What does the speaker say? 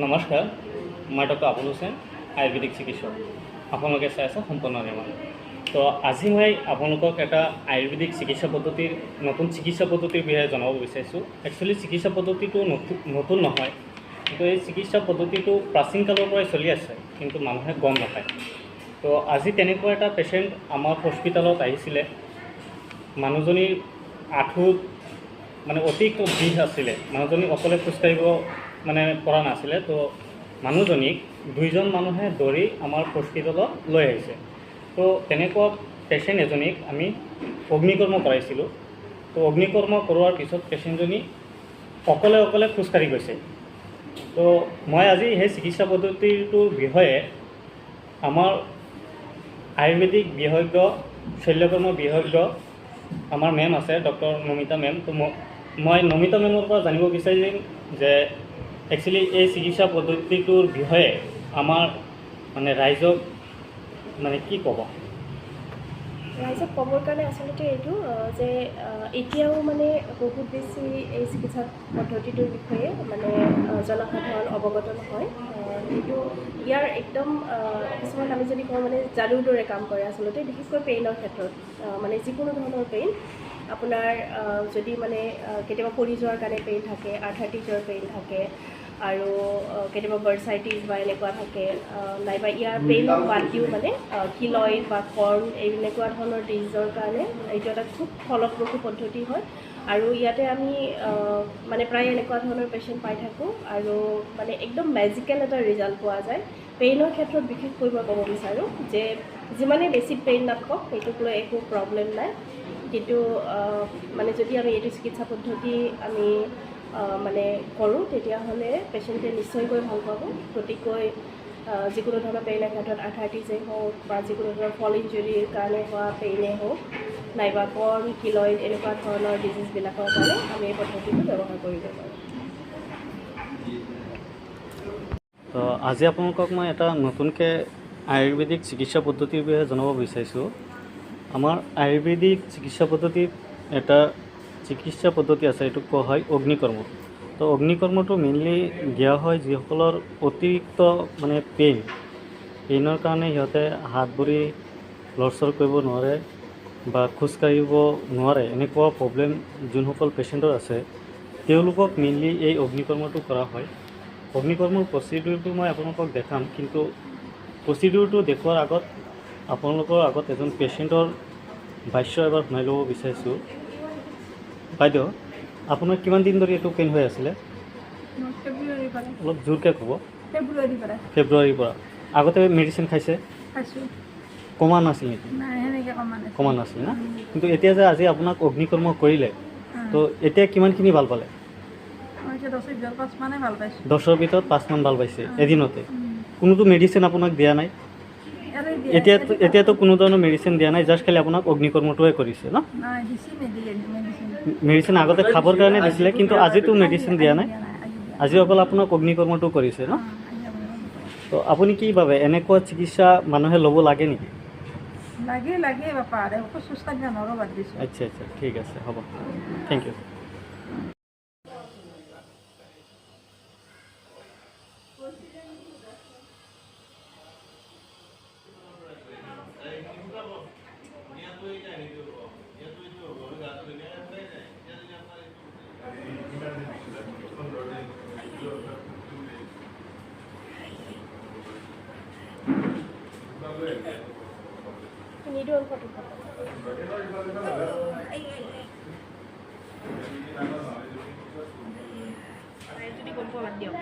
নমস্কাৰ, মই ডক্টৰ আবুল হুছেইন, আয়ুৰ্বেদিক চিকিৎসক। আপোনালোকে চাই আছে সম্পূৰ্ণ নিৰ্মাণ। তো আজি মই আপোনালোকক এটা আয়ুৰ্বেদিক চিকিৎসা পদ্ধতিৰ নতুন চিকিৎসা পদ্ধতিৰ বিষয়ে জনাব বিচাৰিছোঁ। একচুৱেলি চিকিৎসা পদ্ধতিটো নতুন নতুন নহয়, কিন্তু এই চিকিৎসা পদ্ধতিটো প্ৰাচীন কালৰ পৰাই চলি আছে, কিন্তু মানুহে গম নাপায়। তো আজি তেনেকুৱা এটা পেচেণ্ট আমাৰ হস্পিটেলত আহিছিলে। মানুহজনীৰ আঁঠুত মানে অতিৰিক্ত বিষ আছিলে। মানুহজনী অকলে খোজকাঢ়িব মানে পৰা নাছিলে। তো মানুহজনীক দুইজন মানুহে ধৰি আমাৰ হস্পিটেলত লৈ আহিছে। তো তেনেকুৱা পেচেণ্ট এজনীক আমি অগ্নিকৰ্ম কৰাইছিলোঁ। তো অগ্নিকৰ্ম কৰোৱাৰ পিছত পেচেণ্টজনী অকলে অকলে খোজকাঢ়ি গৈছে। তো মই আজি সেই চিকিৎসা পদ্ধতিটোৰ বিষয়ে আমাৰ আয়ুৰ্বেদিক বিশেষজ্ঞ, শল্যকৰ্ম বিশেষজ্ঞ আমাৰ মেম আছে, ডক্টৰ নমিতা মেম। তো মই নমিতা মেমৰ পৰা জানিব বিচাৰিম যে একচুৱেলি এই চিকিৎসা পদ্ধতিটোৰ বিষয়ে আমাৰ মানে ৰাইজক মানে কি ক'ব? ৰাইজক ক'বৰ কাৰণে আচলতে এইটো যে এতিয়াও মানে বহুত বেছি এই চিকিৎসা পদ্ধতিটোৰ বিষয়ে মানে জনসাধাৰণ অৱগত নহয়। এইটো ইয়াৰ একদম কিছুমান আমি যদি কওঁ মানে যাদুৰ দৰে কাম কৰে আচলতে, বিশেষকৈ পেইনৰ ক্ষেত্ৰত। মানে যিকোনো ধৰণৰ পেইন আপোনাৰ যদি মানে কেতিয়াবা পৰি যোৱাৰ কাৰণে পেইন থাকে, আৰ্থ্ৰাইটিছৰ পেইন থাকে, আৰু কেতিয়াবা বাৰ্চাইটিছ বা এনেকুৱা থাকে, নাইবা ইয়াৰ পেইন বাদ দিও মানে কিলইড বা কৰ্ণ এই এনেকুৱা ধৰণৰ ডিজিজৰ কাৰণে এইটো এটা খুব ফলপ্ৰসূ পদ্ধতি হয়। আৰু ইয়াতে আমি মানে প্ৰায় এনেকুৱা ধৰণৰ পেচেণ্ট পাই থাকোঁ আৰু মানে একদম মেজিকেল এটা ৰিজাল্ট পোৱা যায়। পেইনৰ ক্ষেত্ৰত বিশেষকৈ মই ক'ব বিচাৰোঁ যে যিমানেই বেছি পেইন নাথাকক সেইটোক লৈ একো প্ৰব্লেম নাই, কিন্তু মানে যদি আমি এইটো চিকিৎসা পদ্ধতি আমি মানে কৰোঁ তেতিয়াহ'লে পেচেণ্টে নিশ্চয়কৈ ভাল পাব। গতিকৈ যিকোনো ধৰণৰ পেইনৰ ক্ষেত্ৰত আৰ্থ্ৰাইটিছেই হওক বা যিকোনো ধৰণৰ ফল ইঞ্জুৰিৰ কাৰণে হোৱা পেইনেই হওক, নাইবা কৰ্ণ, কিলইড এনেকুৱা ধৰণৰ ডিজিজবিলাকৰ কাৰণে আমি এই পদ্ধতিটো ব্যৱহাৰ কৰিব পাৰোঁ। তো আজি আপোনালোকক মই এটা নতুনকৈ আয়ুৰ্বেদিক চিকিৎসা পদ্ধতিৰ বিষয়ে জনাব বিচাৰিছোঁ। আমাৰ আয়ুৰ্বেদিক চিকিৎসা পদ্ধতিত এটা চিকিৎসা পদ্ধতি আছে, এইটোক কোৱা হয় অগ্নিকৰ্ম। তো অগ্নিকৰ্মটো মেইনলি দিয়া হয় যিসকলৰ অতিৰিক্ত মানে পেইনৰ কাৰণে সিহঁতে হাত ভৰি লৰচৰ কৰিব নোৱাৰে বা খোজকাঢ়িব নোৱাৰে, এনেকুৱা প্ৰব্লেম যোনসকল পেচেণ্টৰ আছে তেওঁলোকক মেইনলি এই অগ্নিকৰ্মটো কৰা হয়। অগ্নিকৰ্মৰ প্ৰচিডিউৰটো মই আপোনালোকক দেখাম, কিন্তু প্ৰচিডিউৰটো দেখুৱাৰ আগত আপোনালোকৰ আগত এজন পেচেণ্টৰ ভাষ্য এবাৰ শুনাই ল'ব বিচাৰিছোঁ। বাইদেউ, আপোনাৰ কিমান দিন ধৰি এইটো পেইন হৈ আছিলে? অলপ জোৰকৈ ক'ব। ফেব্ৰুৱাৰীৰ পৰা। আগতে মেডিচিন খাইছে? কমা নাছিল নেকি? কমা নাছিল না? কিন্তু এতিয়া যে আজি আপোনাক অগ্নিকৰ্ম কৰিলে, তো এতিয়া কিমানখিনি ভাল পালে? 10ৰ ভিতৰত 5 মান ভাল পাইছে এদিনতে। কোনোতো মেডিচিন আপোনাক দিয়া নাই? এতিয়াতো কোনো ধৰণৰ মেডিচিন দিয়া নাই, জাষ্ট খালি আপোনাক অগ্নিকৰ্মটোৱে কৰিছে ন? মেডিচিন আগতে খাবৰ কাৰণে দিছিলে, কিন্তু আজিতো মেডিচিন দিয়া নাই, আজি অকল আপোনাক অগ্নিকৰ্মটো কৰিছে ন? তো আপুনি কি ভাবে, এনেকুৱা চিকিৎসা মানুহে ল'ব লাগে নেকি? আচ্ছা আচ্ছা, ঠিক আছে, হ'ব, thank U. নিদো ফটো। যদি গম পোৱা বাদ দিয়ক।